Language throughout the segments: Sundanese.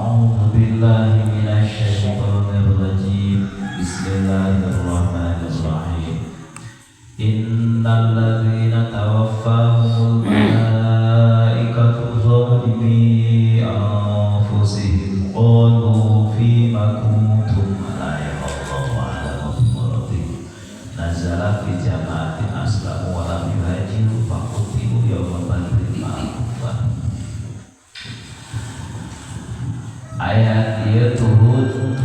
A'udzu billahi minasyaitonir rajim. Bismillahirrahmanirrahim. Innal ladzina tawaffahumul malaikatu zalimi anfusihim qalu fima kuntum la yaqallahu a'lamu bimuradihim. Nazala fi jama'atin aslamu wa lam yuhajiru faqutilu yawma badrin ma'al kuffar. Ayat ieu turun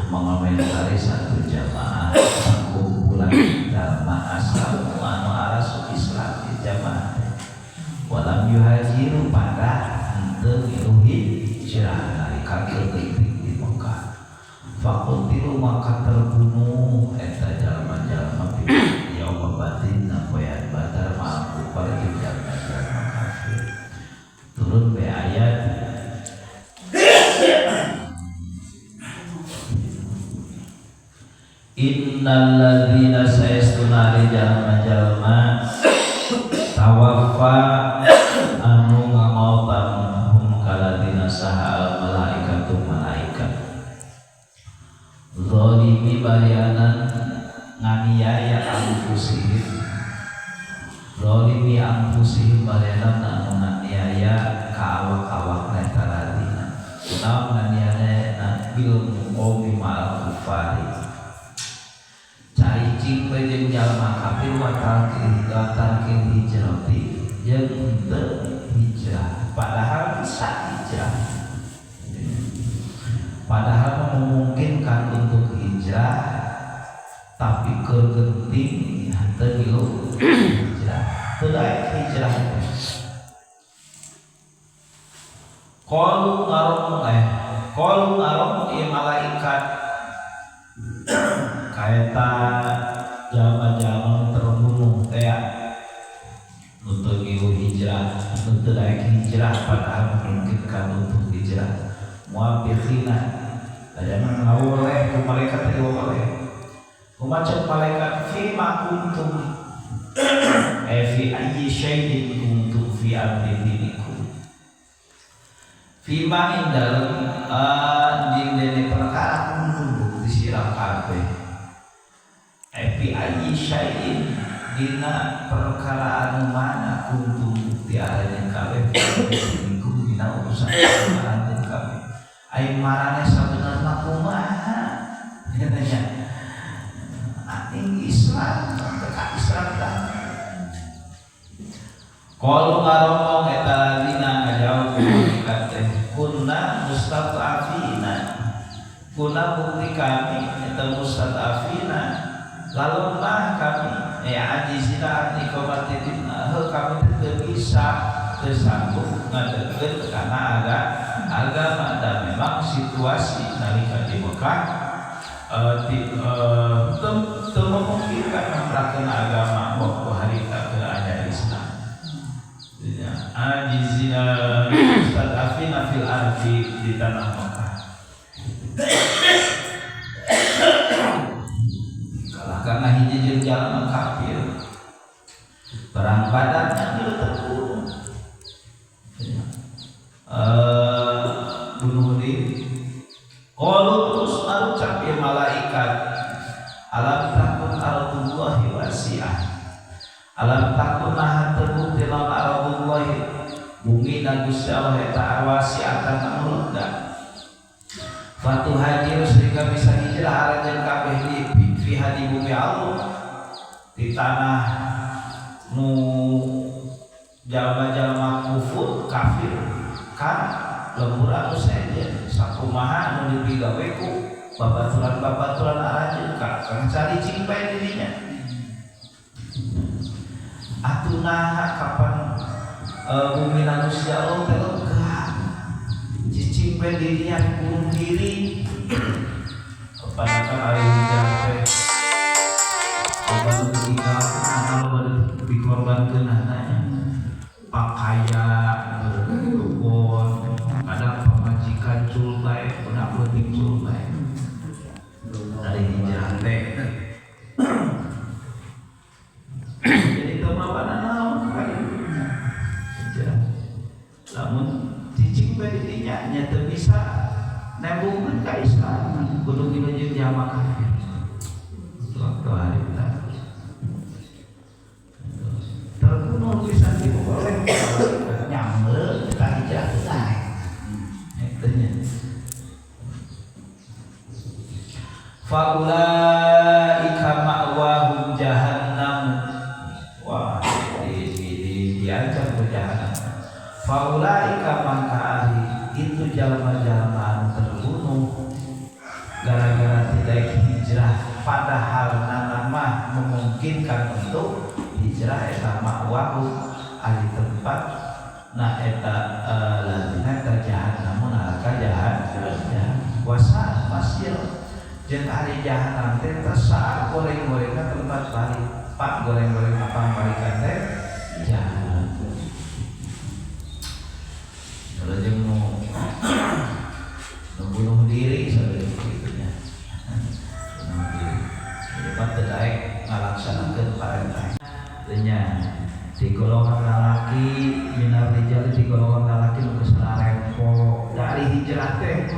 mengomentari satu jamaah kumpulan jalma aslamu anu arasuk Islam di jamaah walam yuhajiru pada henteu ngilu hijrah nalika keur geuting di Mekah. Faqutilu maka terbunuh eta jalma-jalma yauma badrin na poean Badar ma'al kufar jeung jalma-jalma kafir. Turun be ayat Innal ladzina saestuna ari jalma-jalma tawaffa anu ngamautan hum kaladina saha al malaikatu malaikat zalimi bayanan nganiaya anfusihim zalimi anfusihim bayanan anu nganiaya ka awak-awakna eta ladina kunaon nganiaya bil muqami ma'al kufari caricing we jeung jalma kafir wa tarkil hijrati jeung henteu hijrah padahal bisa hijrah, padahal memungkinkan untuk hijrah tapi keur genting henteu ngilu hijrah teu daek hijrah. Qalu ngarom ieu malaikat kaeta jalma-jalma terbunuh teh nu teu ngilu hijrah, nu teu daek hijrah padahal memungkinkan untuk hijrah. Muwafiqina aya ngawoleh ku malaikat teh woleh. Kumaha malaikat fi ma kuntum fi ayyi syai'in kuntum fi amri dinikum. Fi ma ing dalem dene perkara kuntum bukti sira kabeh. Fi ayyi syai'in dina perkara anu mana kuntum bukti aranjeun kabeh dinikum dina urusan aranjeun kabeh. Ai marane sabenerna kumaha? Katanya aing Islam, teu Islam tah. Qalu ngaromong eta ladina ngajawab malaikat teh kunna mustad'afina. Kunna bukti kami eta mustad'afina lalu mah kami ajizina an iqamati dinna heuh kami teu bisa teu sanggup ngadegkeun kana agama dan memang situasi nalika di Mekah teu memungkinkan ngamrakeun agama waktu harita keur anyar Islam. Ajizina mustad'afina fil ardi di tanah Mekah. Kalah karena hiji jeung jalma kafir. Perang Badar nya geus terbunuh. Bunuh diri. Qalu terus arucap ya malaikat alam takun ardullahi wasi'ah. Alam takun nah terbukti lawan ardullahi bumi na Gusti Allah eta wasi'atan anu lega. Fatuhajiru sehingga bisa hijrah aranjeun kabeh di fiha di bumi Allah di tanah nu jalma-jalma kufur kafir kan lembur anu sejen sakumaha nu dipigawe ku babaturan-babaturan aranjeun ka kang caricing bae dirinya. Atuh naha kapan bumi Gusti Allah teh lega cicing bae dirinya bunuh diri. Padahal ari hijrah teh loba nu ditinggalkeun loba nu dikorbankeun nya pakaian dukun kadang pamajikan cul bae budak leutik cul bae dari hijrah teh. Jadi teu mawana naon hijrah lamun cicing bae dirinya nya teu bisa Nembungkeun ka Islam kudu ngilu jeung jalma kafir. Waktu hari terbunuh pisan dioleh nyamel kita hijrah teh. Eta nya. Faulaika ma'wahum jahannam. Wah, diancam ke jahannam. Faulaika maka ari itu jalma-jalma anu terbunuh gara-gara tidak hijrah padahal nama memungkinkan untuk hijrah eta ma'wahu ari tempat na eta ladina eta jahannam neraka jahannam wasa masir jeung ari jahannam teh saat goreng-gorengna tempat balik pak goreng-goreng apa balikan teh jahannam. Kalau jeung nu bunuh diri saudara kitu nya. Bunuh diri. Jadi mah teu daek ngalaksanakeun parentah. Teu nya di golongan lalaki minar rijal di golongan lalaki nu geus larempo dari hijrah teh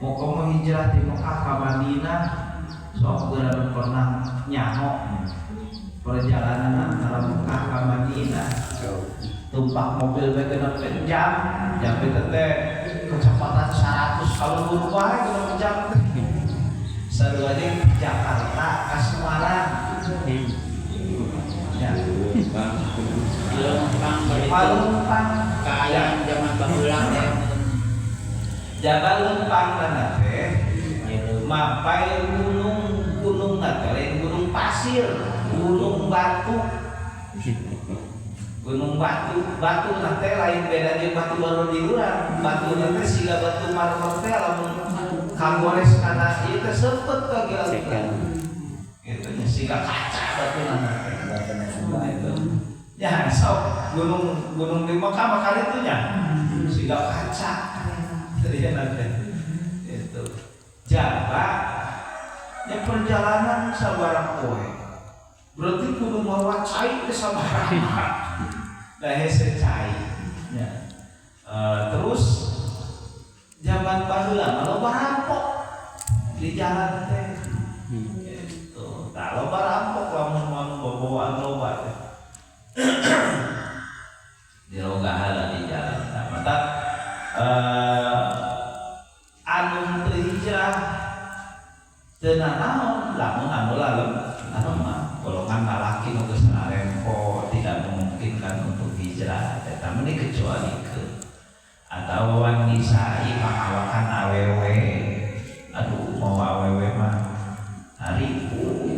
mokomo hijrah di Mekah ka Madinah sok geura pernah nyaho perjalanan antara Mekah ka Madinah tumpak mobil bae genep jam jam itu teh kecepatan 100 kalau buru wae genep jam teh sarua jeung Jakarta ka Semarang ya Malumpang kaayaan zaman baheula teh Jabal Lumpang na teh mapai gunung-gunung na teh lain gunung pasir, gunung batu. Gunung batu, batu na teh lain beda jeung batu baru di urang. Batu na teh siga batu marmer teh lamun kagores kana ieu teh seupeut ka gila. Gitu nya siga kaca batu na teh. Itu. Ya sok gunung gunung di Mekah mah kali itu nya siga kaca. Jadi nanti itu jarak ya perjalanan sabaraha poe berarti kudu mawa cai ke sabaraha da hese cai ya. Terus zaman baheula mah loba rampok di jalan teh gitu tah loba rampok lamun anu bobowaan loba teh dirogahala di jalan. Nah, mata anu teu hijrah teu nanaon lamun anu lalem anu mah golongan lalaki nu geus larempo tidak memungkinkan untuk hijrah eta mah dikecualikeun atau wan nisai pangawakan awewe aduh mau awewe mah haripu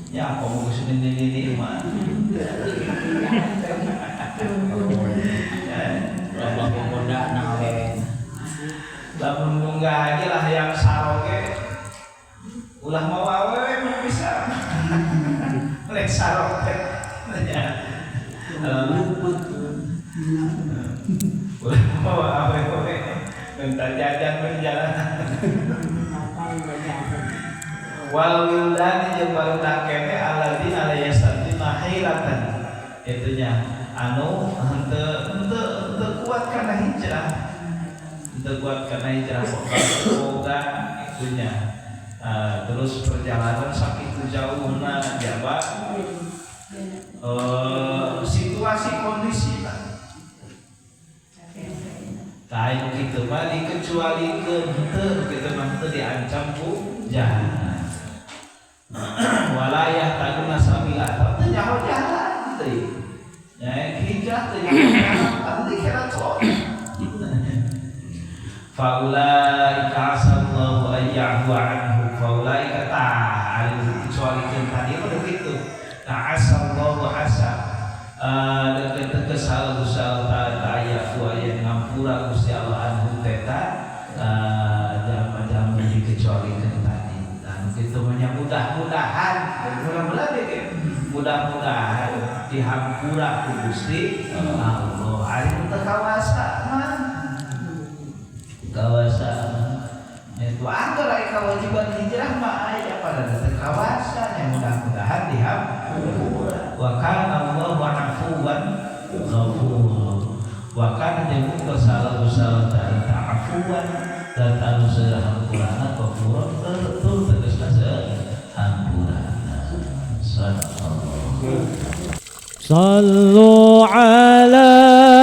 ya komo geus nini-nini mah loba gogoda na awewe lamun munggah aja lah yang saroge ulah mau awewe mah bisa lek saroge ya ulah mau awewe minta jajan berjalan wal wildani jeung barudak keneh alladzina la yastati'una hilatan itunya anu henteu henteu henteu kuat kana hijrah henteu kuat kana hijrah boga itunya. Terus perjalanan sakitu jauhna jaba situasi kondisi tah kitu mah dikecualikeun henteu kitu mah henteu diancam ku jahannam walayah taduna sabila teu nyaho jalan teh ya hijrah teu nyaho jalan tapi dikira celok faulaika asallahu ay ya'fu anhu faulaika tah dikecualikeun tadi mah kitu tah asallahu asa deket-deket salah Gusti Allah ta'ala ayafu ayat ngampura Gusti Allah anhu teta jalma-jalma dikecualikeun tadi. Dan kitu mah mudah-mudahan mudah-mudahan mudah-mudahan dihampura ku Gusti Allah. Ari teu kawasa mah kawasa itu anggar aya kewajiban hijrah mah aya pada teu kawasa nya mudah-mudahan dihampura. Wa kana Allahu afuwan ghafur. Wa kana jeung salah salah ta'ala afuwan Dan anu seueur hampurana ghafurun betul tegasna seueur hampurana. Sadaqallah. صلوا على